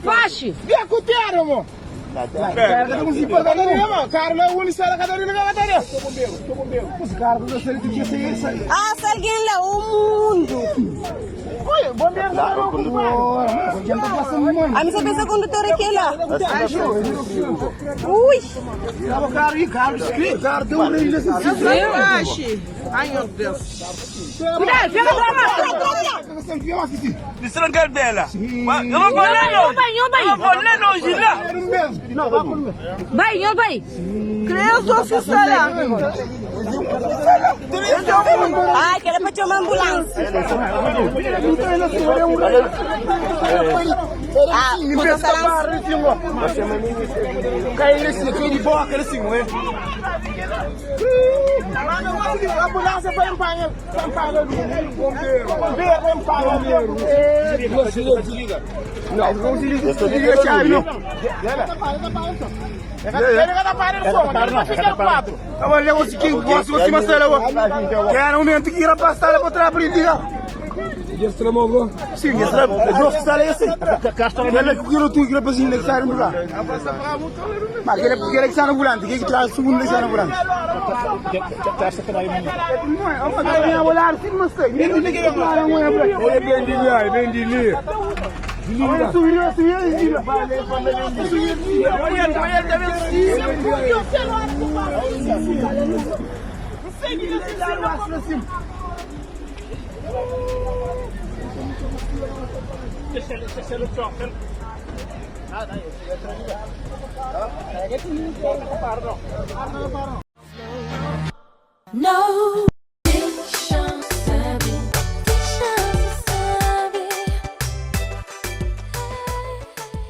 Faxi! Asa algen la o mundu. Ami sa pensa kondutor é kela. Ui! Cuidado, pega tra, Bai, nho bai. Ai, kela pa txoma ambulansia. Ah, conta salança. No.